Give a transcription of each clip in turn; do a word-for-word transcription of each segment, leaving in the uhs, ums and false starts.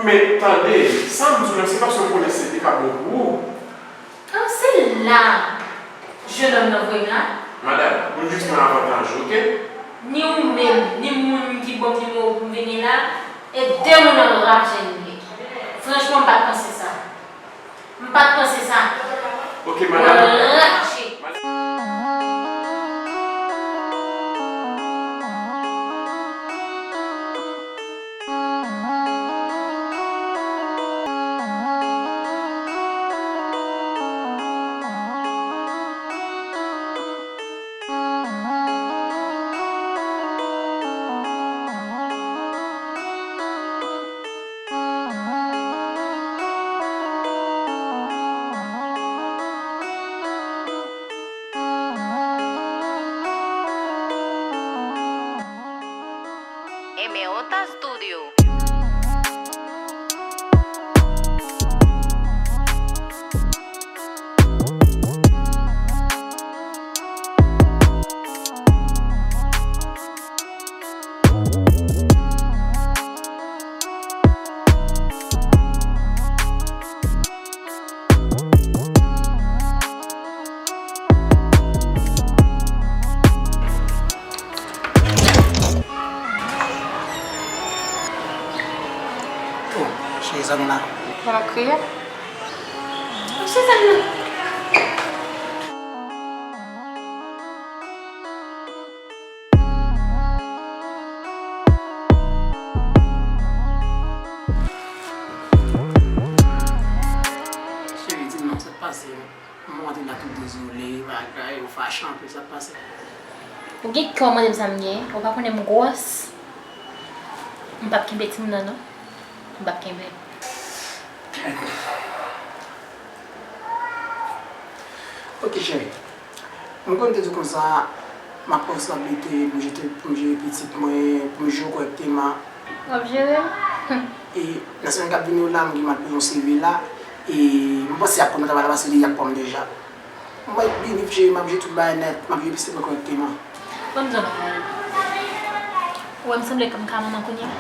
Men tande, sa m di w la, se paske m konnen se te ka bon pou ou. An, se la jennonm nan voye m la. Madanm, ou jis nan avantaj ou, oke? Ni ou menm, ni moun ki ban m nimewo w pou m vini la, e de moun anraje nou ye. Franchman, m pa t panse sa. M pa t panse sa. Oke, madanm. Anraje. M J Studio. Oh, cheri, sa nou la? Sa w ap kriye? Cheri, sa nou la? Cheri, di m non, sa k pase? M antre la tou dezole, bagay, ou fache anpil, sa k pase? Ou gen kè w mande m sa m gen, ou pa konnen m gwòs. M p ap kenbe timoun nan non. M p ap kenbe. Ok, cheri. M konn te di w konsa, m ap pran responsablite pou m jete, pou m jere pitit mwen, pou m jere w kòrèkteman. W ap jere m? E nan semèn k ap vini yo la, m gen mal pou yon seri la. E m panse y ap konn travay la paske li y ap pran m deja. M ap bini, cheri, m ap jere tout bagay nèt, m ap jere pitit mwen kòrèkteman. Ban m di w yon bagay. Ou wè m sanble kòm ka manman kounye a?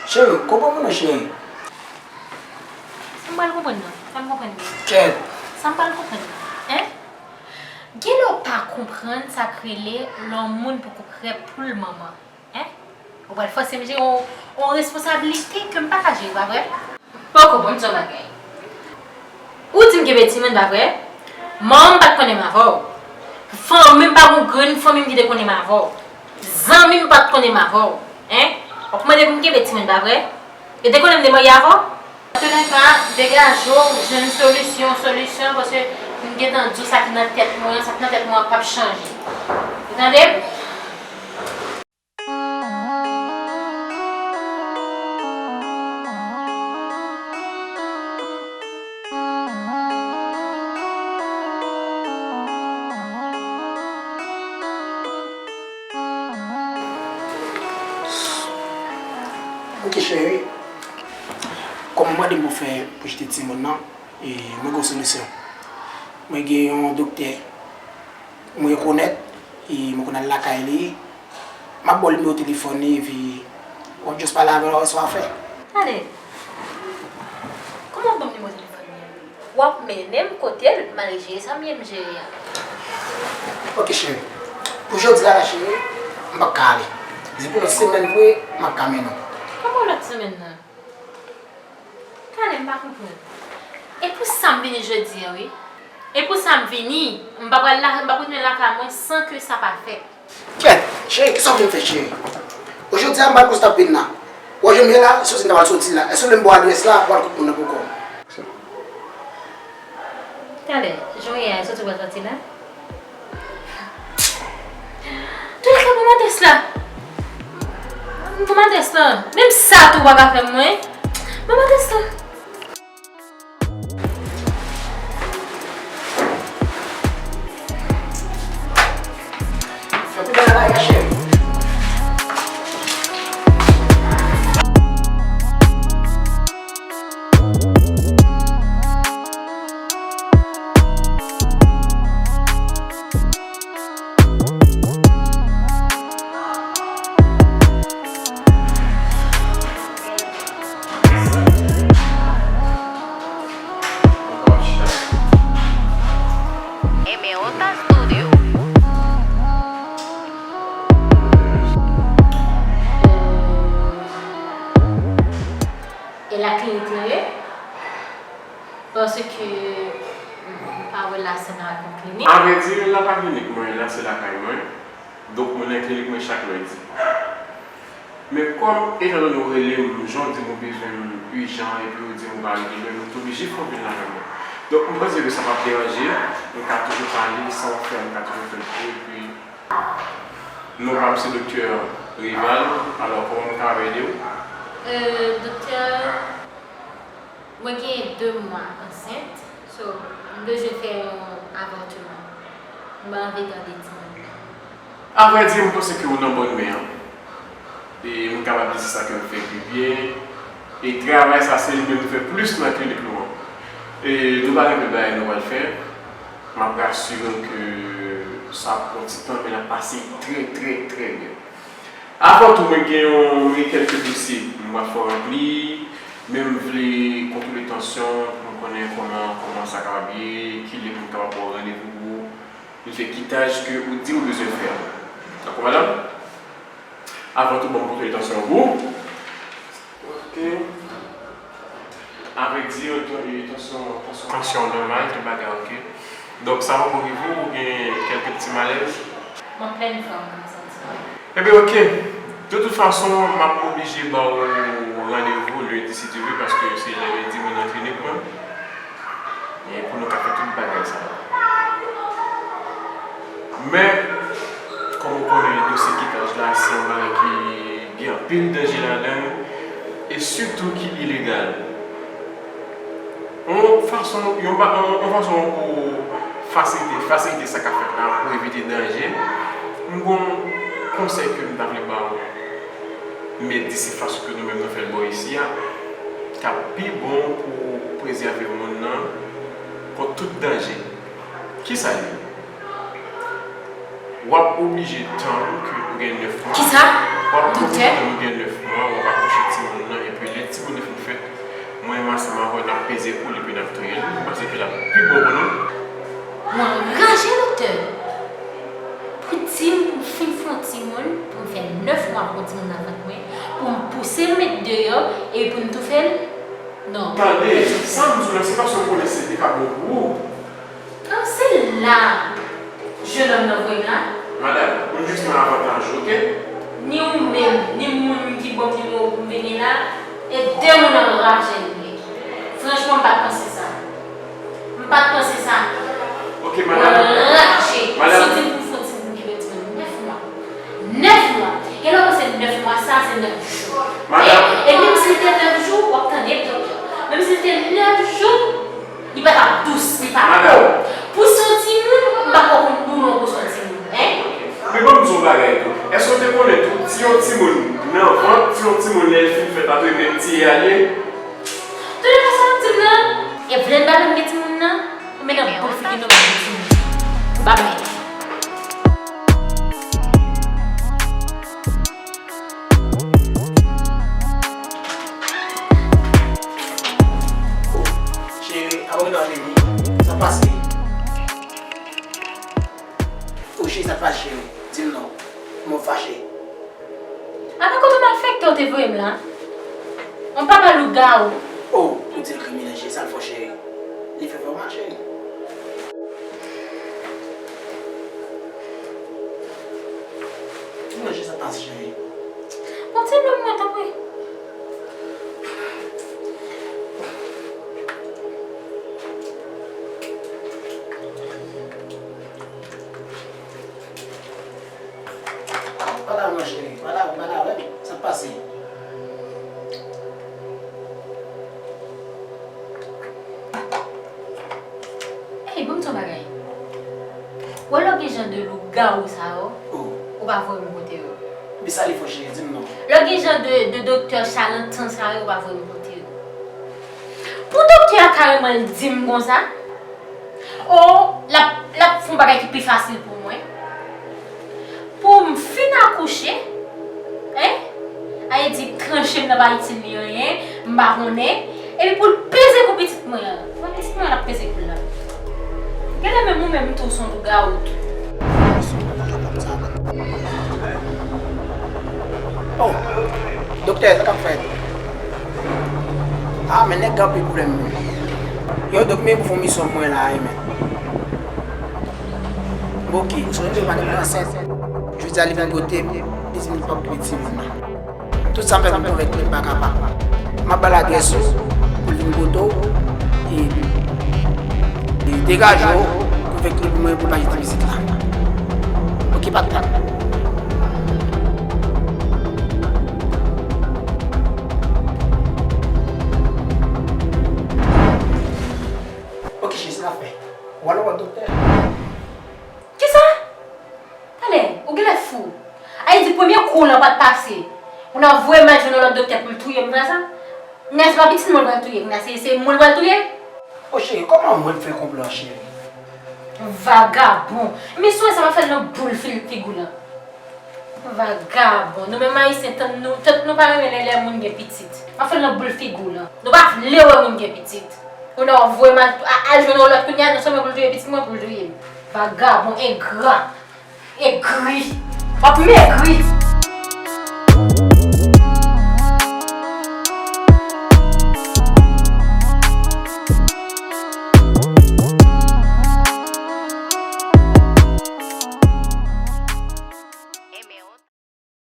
Cheri, konprann mwen non, cheri. Sa m pral konprann nan? Fè m konprann byen. Kèt. Sa m pral konprann nan? Hein? Genlè w pa konprann sa k rele lè yon moun poko prè pou l manman. Hein? Ou pral fòse m jere yon, yon responsablite ke m pa ka jere, pa vre? Poko, bon, m di w yon bagay. Ou di m kenbe timoun, pa vre? Manman m pa t konnen m avè w. Fanmi m pa gen yon grenn fanmi m ki te konnen m avè w. Zanmi m pa t konnen m avè w. Hein? W ap mande pou m kenbe timoun, pa vre? Yo te konnen m te marye avè w? Antoulèka, degaje w, jwenn solisyon, solisyon, paske m gentan di w sa ki nan tèt mwen an, sa ki nan tèt mwen an p ap chanje. Ou tande? Ok, cheri. Kòm ou mande m pou fè pou jete timoun nan, e mwen gen yon solisyon. Mwen gen yon doktè mwen rekonèt, e mwen konn al lakay li. M ap ba w nimewo telefòn li, epi w ap just pale avè l, w ap wè sa w ap fè. Tande, kòman w ap ban m nimewo telefòn li a? W ap mennen m kote l, m al jere sa m ye m jere a. Ok, cheri. Pou jodi a la, cheri, m p ap ka ale. Di pou lòt semèn vre, m ap ka mennen w. Kòman lòt semèn nan? Tande, m pa konprann. E pou sa m vini jodi a, wi. E pou sa m vini, m pa pral la, m pa pral retounen lakay mwen san ke sa pa fèt. Kèt, cheri, kisa w vin fè, cheri? Ojodi a, m pa t konn si w t ap vin la. Ou wè jan m ye la, se soti m ta pral soti la. Èske w vle m ba w adrès la pou w al kote moun nan pou kò w? Talè, jan w ye a, e soti w pral soti la? Toulèka, ban m adrès la. Ban m adrès la. Menm sa tou, ou pa ka fè m, mwen. Ban m adrès la. Fè pi bèl bagay, cheri. Paske m pa wè l la se nan yon klinik. Avrèdi, l la pa klinik mwen, l la se lakay mwen. Donk, mwen nan klinik mwen chak lèdi. Men kòm, etandone ou rele m, jan w di m ou bezwen m ijan, epi ou di m ou pa rete lwen, m t oblije fè w vin lakay mwen. Donk, m panse ke sa p ap deranje, m ka toujou pale san w fè, m ka toujou fè l pou, epi non pa m se Doktè Rival, alò, kòman m ka ede w? Euh, doktè, mwen gen de mwa ansent, so, m bezwen fè yon avòtman. Mwen anvi tande timoun nan. Avrèdi, m panse ke ou nan bòn men an. E m kapab di se sa ke m fè pi byen. E travay sa, se li menm nou fè plis nan klinik nou an. E nou pa gen anpil bagay nou pral fè. M ap rasire w ke sa ap pran ti tan, men l ap pase trè, trè, trè byen. Avan tou, mwen gen yon, mwen gen kèlke dosye mwen fò ranpli, men m vle kontwole tansyon pou m konnen kòman, kòman sa kapab ye, kilè pou m kapab ba w randevou pou nou fè kitaj ke ou di ou bezwen fè a. Dakò, madanm? Avan tou, ban m kontwole tansyon pou ou. Ok. Avèk di, tansyon, tansyon, tansyon nòmal, tout bagay ok. Donk, sa poko rive w, ou gen kèlke ti malèz? M an plèn fòm, m santi. Ebyen, ok. De tout fason, m ap oblije ba w randevou lendi, si Dye vle, paske se lè lendi mwen nan klinik mwen. E pou nou ka fè tout bagay sa yo. Men, kòm ou konnen, dosye kitaj la, se yon bagay ki gen anpil danje ladan l, e sitou ki ilegal. Yon fason, yon ba-, yon, yon fason pou fasilite, fasilite sa k ap fèt la, pou evite danje, m gon konsèy ke m ta vle ba w. M di se fason ke nou menm nou fè l bò isi a, k ap pi bon pou prezève moun nan kont tout danje. Kisa l ye? W ap oblije tann ke ou gen nèf mwa. Kisa? W ap oblije tann ou gen nèf mwa, w ap akouche timoun nan, epi lè timoun nan fin fèt, mwen menm ansanm avè w, n ap peze kou l epi n ap touye l. Ou panse ke l ap pi bon pou nou? Mwen raje, doktè. Pou di m pou m fin fè yon timoun, pou m fè nèf mwa pou yon timoun nan vant mwen, pou m pouse l met deyò, epi pou m toufe l? Non. Tande, sa m di w la, se paske w konnen se te ka bon pou ou. An, se la, jennonm nan voye m la. Madanm, ou jis nan avantaj ou, ok? Ni ou menm, ni moun ki ban m nimewo pou m vini la, e de moun anraje nou ye. Franchman, m pa t panse sa. M pa t panse sa. Ok, madanm. Anraje. Madanm. Si w di m pou fè yon timoun ki gen timoun nèf mwa. Nèf mwa. Genlè w panse nèf mwa sa, se nèf jou. Madanm. E, e menm si l te nèf jou, w ap tande m, doktè. Menm si l te nèf jou, li pa t ap dous, li pa bon. Pou se yon timoun, m pa kwè konn dou non pou se yon timoun, en. Men ban m di w yon bagay tou. Èske w te konnen tou, si yon timoun nan vant, si yon timoun lè l fin fèt, ap menm tiye a l ye? Tande sa w ap di m nan? E vle n pa menm gen timoun nan? Men nan boul figi nou pa gen timoun. Ba m mete. Cheri, apa w nan vini? Sa pase? O cheri, sa pase, cheri? Di m non. Kòman w fache? Apa kote malfektè w te voye m la? Yon papa lougawou. O, ou di l kriminèl, cheri, sa l fè w, cheri? Li fè fè w mal, cheri. Mwen jis ap pase, cheri. Bon, ti blan mwen, tanpri. Pa la non, cheri. Pa la, pa la, wè. Sa k pase? Ey, ban m di w yon bagay. Ou wè lè w gen jan de lougawou sa yo, ou pa voye m kote yo. Epi sa li fè w, cheri, di m non. Lè w gen jan de, de doktè chalantan sa yo, ou pa voye m kote yo. Pou doktè a kareman di m konsa, o, l ap, l ap fè yon bagay ki pi fasil pou mwen. Pou m fin akouche, en? Sa vle di tranche m nan pa itil li anyen, m pa konnen. Epi pou l peze kou pitit mwen an. Mwen pitit mwen an ap peze kou l la. Genlè menm ou menm tou w se yon lougawou tou. O, doktè, sa k ap fèt? A, men nèg gen anpil pwoblèm menm. Yo, Dòk, men pou fè yon misyon mwen la, wi, men. Ok, ou sonje madanm ansent. Jodi a li vin kote m, li di m li p ap kite timoun nan. Tout sa m fè pou l konvenk li m pa kapab. M ap ba l adrès ou pou l vin kote w, e, e degaje w, konvenk li pou mwen pou l pa kite pitit la. Ok, patnè. Ok, cheri, sa n ap fè. W al wè doktè. Kisa? Talè, ou genlè fou. Ayiti, premye kou w lan pa t pase. Ou nan voye m al jwenn yon lòt doktè pou l touye m, vre sa? Kounya se pa pitit mwen l pral touye, kounya se, se mwen l pral touye? O cheri, kòman mwen m fè konprann cheri? Vagabon! Men si w wè sa m ap fè l nan boul fil figi w lan. Vagabon! Nou menm Ayisyen, tant nou, tant nou pa renmen lè, lè moun gen pitit. M ap fè l nan boul figi w lan. Nou pa vle wè moun gen pitit. Kounya w voye m al, a, al jwenn yon lòt kounya, non sèlman pou l touye pitit mwen, pou l touye m. Vagabon, engra, egri. W ap megri.